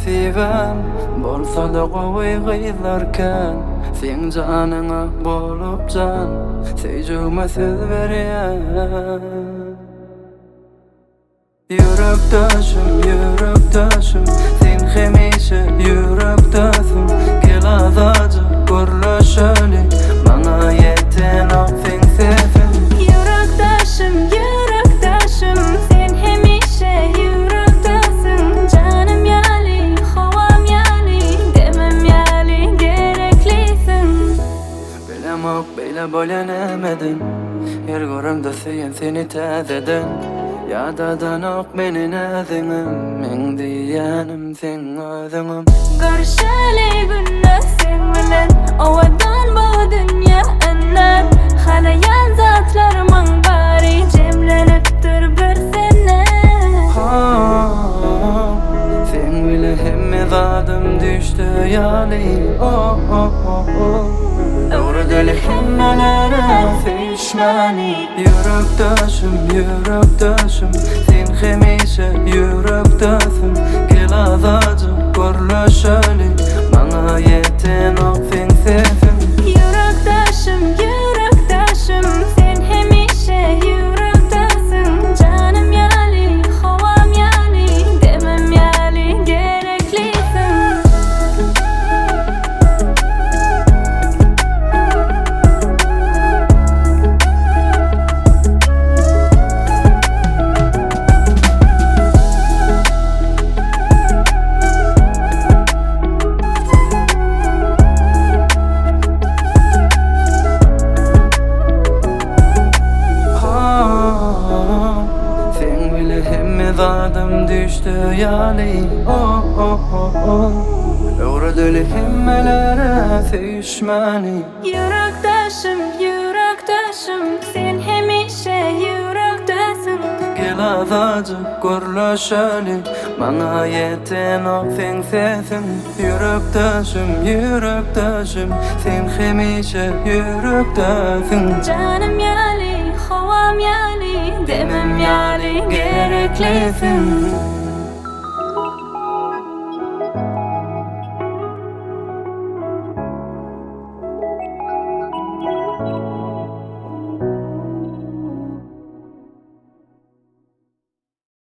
nesibäm Bolsada gowy gyzlar kän Seň janyňa bolup jan Söýjegime söz berýän. Ýürekdeşim, ýürekdeşim, sen hemişe ýürekdesiň Gel azajyk gürleşeli, maňa ýetenok seň sesiň. Ýürekdeşim, ýürekdeşim, sen hemişe ýürekdesiň Janym ýaly, howam ýaly, demim ýaly gereklisiň. Bilemok beýle bolýa nämeden Her göremde söýen seni täzeden Ýadadanok meni näziňem Meň diýýänim seň özüňem. Görüşeli günde seň bilen Owadan bu dünýä indi Halaýan zatlarymyň bary Jemlenipdir bir sende. Oh, seň bile hemme zadym düşde ýaly oh-oh-oh-oh Öwredeli hemmelere söýüşmäni Ýürekdeşim, ýürekdeşim Sen hemişe ýürekdesiň Gel azajyk gürleşeli Maňa ýetenok seň sesiň. Ýürekdeşim, ýürekdeşim, sen hemişe ýürekdesiň Janym ýaly, howam ýaly, demim ýaly gereklisiň. Seň bile hemme zadym düşde ýaly Öwredeli hemmelere söýüşmäni. Ýürekdeşim, ýürekdeşim, sen hemişe ýürekdesiň. Gel azajyk gürleşeli, maňa ýetenok seň sesiň. Ýürekdeşim, ýürekdeşim, sen hemişe ýürekdesiň. Janym ýaly, howam ýaly, demim ýaly gereklisiň.